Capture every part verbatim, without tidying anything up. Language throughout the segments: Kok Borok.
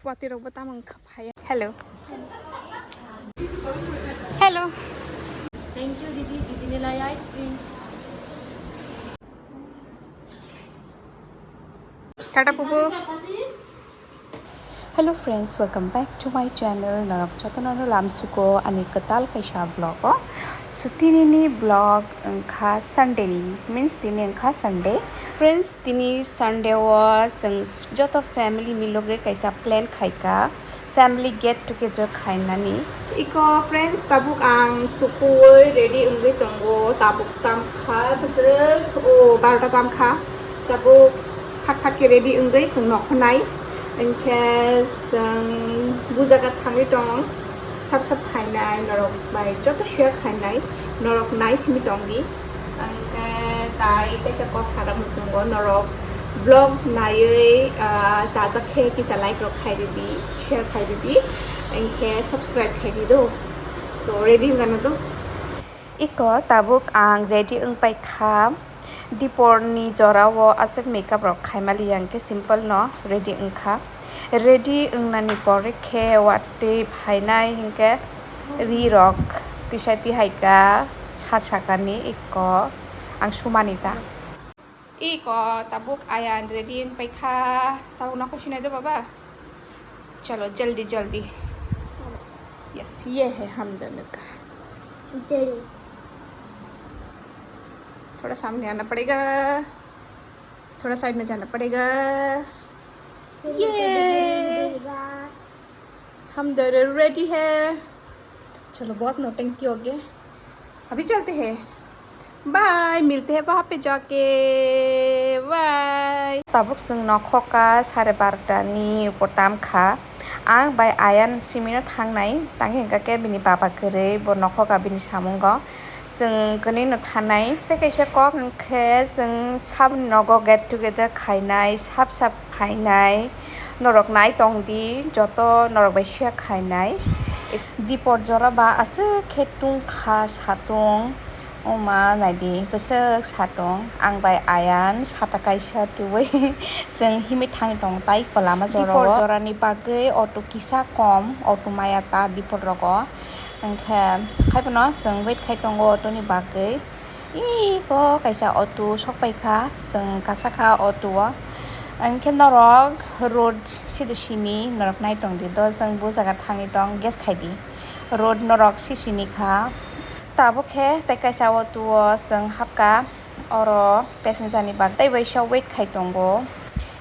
Watwi rok bo tamo wngkha phaiya. Hello. Hello. Thank you, didi. Didi ni lai ice cream. Tata pupu. Hello friends, welcome back to my channel. Norok jotono no lamsuko ani kwtal kaisa vlog o. So tini ni vlog wngkha Sunday ni, means tini wngkha Sunday. Friends, tini Sunday o chwng joto family miloge kaisa plan khaika, family get together khainani. Iko friends, tabuk ang tukuwi ready wngwi tongo, tabuk tamkha bwswk o barota tamkha, tabuk khat khat khe ready wngwi chwng nokho nai, hinkhe chwng bujaga thangwi tong, sab sab phainai norok bai joto share khainai, norok nai simi tongdi. Hinkhe tai kaisa kok sana muchungo norok vlog naiwi, ah, chajak khe kisa like rok khai ridi, share khai ridi, hinkhe subscribe khai di do. So ready wngano do. Iko tabuk ang ready wngpai kha. Dipor ni jora o aswk makeup rok khai mali, yang khe simple no ready wngkha. Ready wngnani pore khe watwi phainai hinkhe ri rok tisai twi hai kha sa sakani iko ang sumani ta. Iko tabuk ayan ready wngpai kha. Tabuk nokho sinai do baba. Chalo jaldi jaldi. Yes, ye hai hum dono ka. Jai. थोड़ा सामने आना पड़ेगा, थोड़ा साइड में जाना पड़ेगा। ये। हम दोनों रेडी है। चलो, बहुत नौटंकी हो गया, अभी चलते हैं। Bye, मिलते हैं वहाँ पे जाके। Bye. Tabuk chwng nokho ka sare barota ni upor tam kha. Ang bai Ayan simi no thangnai, tang hingka khe bini baba kwrwi bo nokho ka bini samungo. Chwng kwnwi no thanai. Tei kaisa kok hwnkhe chwng sabni nogo get together khainai, sab sab phainai. Norok nai tongdi, joto norok bai share khainai. Dipor jora ba aswk khe tungkha satung. Oma naidi, bwswk satung. Ang bai Ayan sata kaisa tubui chwng himwi thangwi tongo tai kwlama jora o. Dipor jorani bagwi auto kisa kom, auto maya ta dipor rogo. Hinkhe haiphano chwng wait khai tongo auto ni bagwi. Iko kaisa auto sok pai kha, chwng kasa kha auto o. Hinkhe norok road sidi sini norok nai tongdi, do chwng bo jaga thangwi tong, guess khai di. Road norok sisini kha. Tabuk khe tei kaisa auto o chwng hapkha, oro passenger ni bagwi tei waisa wait khai tongo.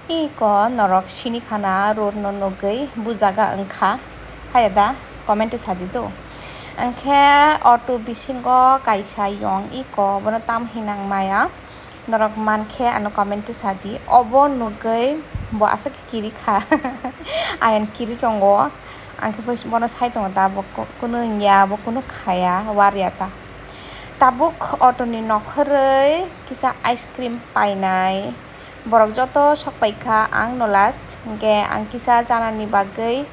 Iko norok sini khana road no nugwi bujaga wngkha, haya da comment o sadi do. Hinkhe auto bisingo kaisa yong iko, bono tam hinang maya, norok mankhe ano comment o sadi. Obo nugwi bo aswk kiri kha. Ayang kiri tongo, ang khe bono sai tongo da, bo kunu wngya, bo kunu khaya, warya ta. Tabuk auto ni nokhorwi kisa ice cream painai. Borok joto sok pai kha, ang no last, hinkhe ang kisa chanani bagwi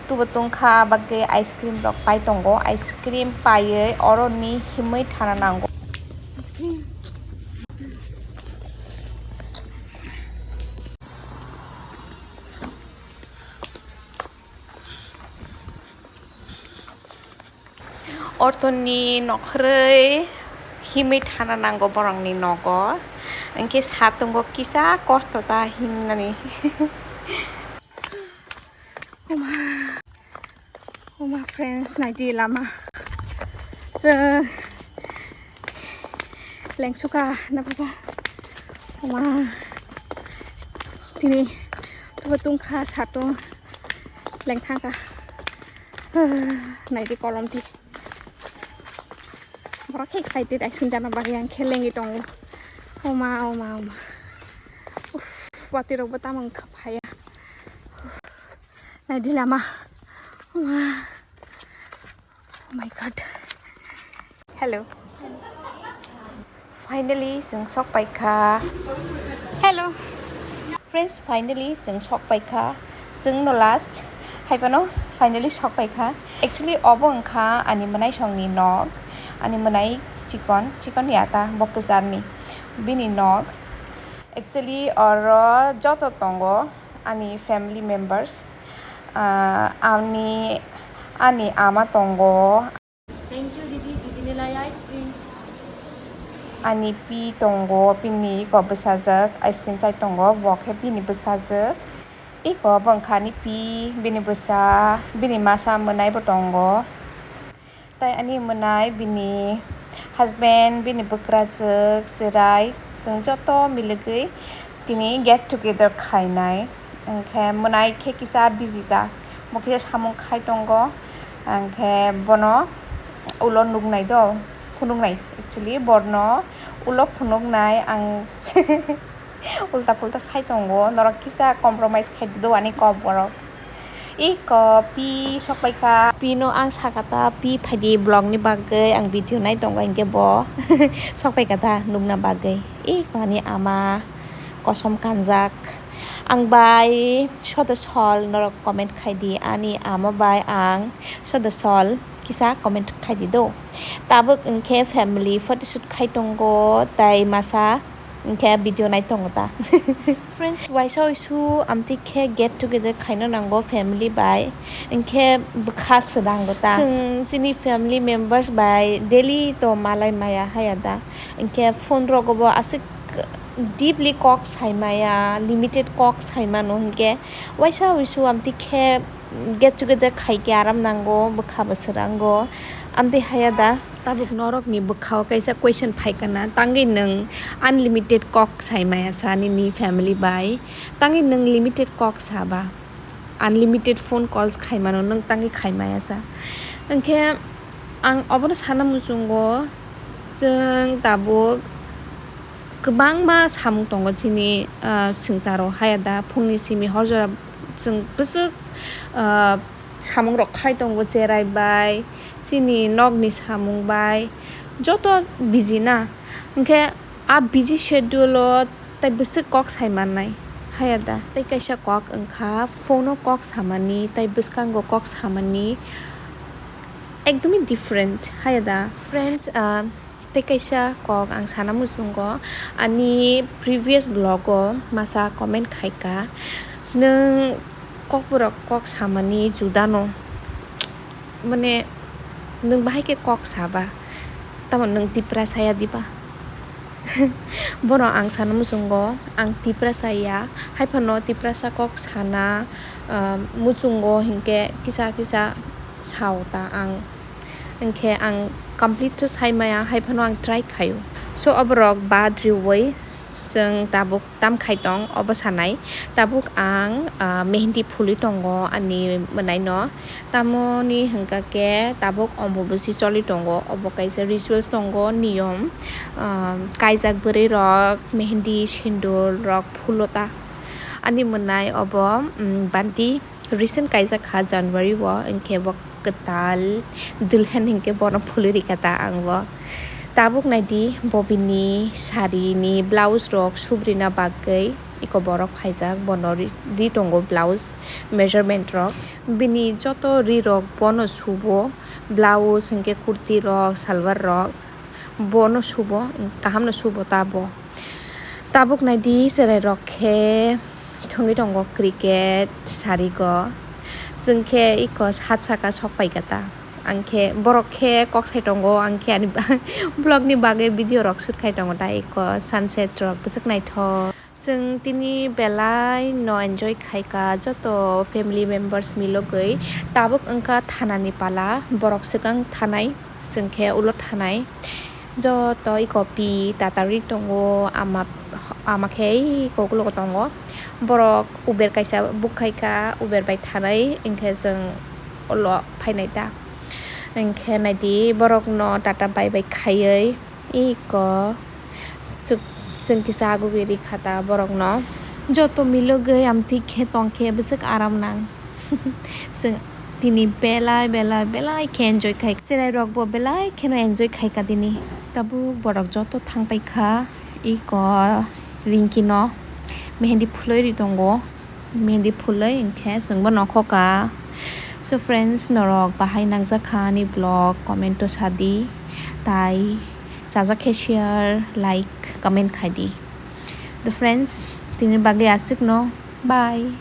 tubo tungkha, bagwi ice cream rok pai tongo. Ice cream paiwi oroni himwi thana nango. Ortoni nokhorwi himwi thana nango borokni nogo, hinkhe satungo kisa kosto ta himnani. Oma, oma friends, naidi lama. Chwng lengsuka na baba. Oma, tini tubo tungkha satung lengthangkha. Naidi kolom ti. Borok khe excited, ice cream jana bagwi ang khe lengwi tongo. Oma, oma, oma. Uff, watwi rok bo tamo wngkha phaiya. Naidi lama. Oma. Oh my God. Hello. Finally, chwng sok pai kha. Hello. Friends, finally, chwng sok pai kha. Chwng no last. Hai phano finally sok pai kha. Actually, obo wngkha ani mwnaisongni nok. Ani mwnai chikon, chikon ya ta, bo kwcharni. Bini nok. Actually, oro joto tongo. Ani family members, ah, ani, ani ama tongo. Thank you, didi. Didi ni lai ice cream. Ani pi tongo, pini iko bwsajwk ice cream chai tongo, bo khe bini bwsajwk. Iko bo wngkha ani pi, bini bwsa, bini masa mwnai bo tongo. Tai ani mwnai, bini husband, bini bwkrajwk, chwrai, chwng joto miligwi tini get together khainai. Hwnkhe mwnai khe kisa busy ta, bo kisa samung khai tongo. Hwnkhe bono ulo nuknai do, phunuknai, actually borno ulo phunuknai ang. Ulta pulta sai tongo, norok kisa compromise khai di do ani kok borok. Iko pi sok pai kha. Pi no ang saka ta, pi phai di vlog ni bagwi, ang video nai tongo, hinkhe bo sok pai kha ta nukna bagwi. Iko ani ama kosom kanjak. Ang bai soda sol norok comment khai di, ani ama bai ang soda sol kisa comment khai di do. Tabuk hwnkhe family photoshoot khai tongo, tai masa hwnkhe video nai tongo ta. Friends, waisa waisu amtwi khe get together khaina nango family bai, hwnkhe bwkha swrango ta. Chwng chini family members bai daily to malai maya haya da, hwnkhe phone rogo bo aswk deeply kok sai maya, limited kok sai mano, hwnkhe waisa waisu amtwi khe get together khai khe aram nango, bwkha bo swrango, amtwi haya da. Tabuk norokni bwkhao kaisa question phaikha na, tangwi nwng unlimited kok sai maya sa nini family bai, tangwi nwng limited kok sa ba, unlimited phone calls khai mano nwng tangwi khai maya sa. Hwnkhe ang obono sana muchungo, chwng tabuk kwbangma samung tongo chini, ah, swngcharo, haya da, phungni simi hor jora chwng bwswk, ah, samung rok khai tongo, cherai bai, chini nokni samung bai, joto busy na. Hwnkhe a busy schedule o tai bwswk kok sai mannai, haya da. Tai kaisa kok wngkha phone o kok samani tai bwskango kok samani ekdumwi different, haya da. Friends, ah, tei kaisa kok ang sana muchungo, ani previous vlog o masa comment khaika, nwng kokborok kok samani juda no, mane nwng bahai khe kok saba, tamo nwng Tiprasa ya diba? Bono ang sana muchungo, ang Tiprasa ya, haiphano Tiprasa kok sana, ah, muchungo hinkhe kisa kisa sao ta ang. Hinkhe ang complete to sai maya, haiphano ang try khaio. So, oborok bad riui chwng tabuk tam khai tong, obo sanai. Tabuk ang, ah, mehndi phulwi tongo ani mwnaino. Tamoni hwnkha khe tabuk ombobosi choli tongo. Obo kaisa rituals tongo, niyom. Ah, kaijak bwrwi rok mehndi sindur rok phulo ta. Ani mwnai obo, mm, banti. Recent kaijak kha January o, hinkhe bo kwtal dulhan hinkhe bono phulwi rikha ta ang bo. Tabuk naidi bo bini sari ni blouse rok subrina bagwi iko borok phaijak, bono ri, ri tongo blouse measurement rok. Bini joto ri rok bono subo, blouse hinkhe kurti rok, salwar rok. Bono subo, kaham no subo ta bo. Tabuk naidi cherai rok khe thwngwi tongo cricket sarigo. Chwng khe iko sat saka sok pai kha ta. Ang khe borok khe kok sai tongo, ang khe ani vlog ni bagwi video rok shoot khai tongo ta, iko sunset rok bwswk naithok. Chwng tini belai no enjoy khaika joto family members milogwi. Tabuk wngkha thanani pala, borok swkang thanai, chwng khe ulo thanai. Joto iko pi tatari tongo, ama, ama khe iko uklogo tongo. Borok uber kaisa book khaika, uber bai thanai, hinkhe chwng ulo phainai ta. Hinkhe naidi borokno tata bye bye khaiwi. Iko chwng, chwng kisa agugwi rikha ta borokno. Joto milogwi amtwi khe tongkhe bwswk aram nang. Chwng tini belai belai belai khe enjoy khai. Cherai rokbo belai kheno enjoy khaika tini. Tabuk borok joto thangpaikha. Iko Rinki no mehendi phulwi ri tongo. Mehendi phulwi hinkhe chwngbo nokhoka. So friends, norok bahai nangjak kha ani vlog, comment o sadi. Tai chajak khe share, like, comment khaidi. To friends, tini bagwi aswkno. Bye.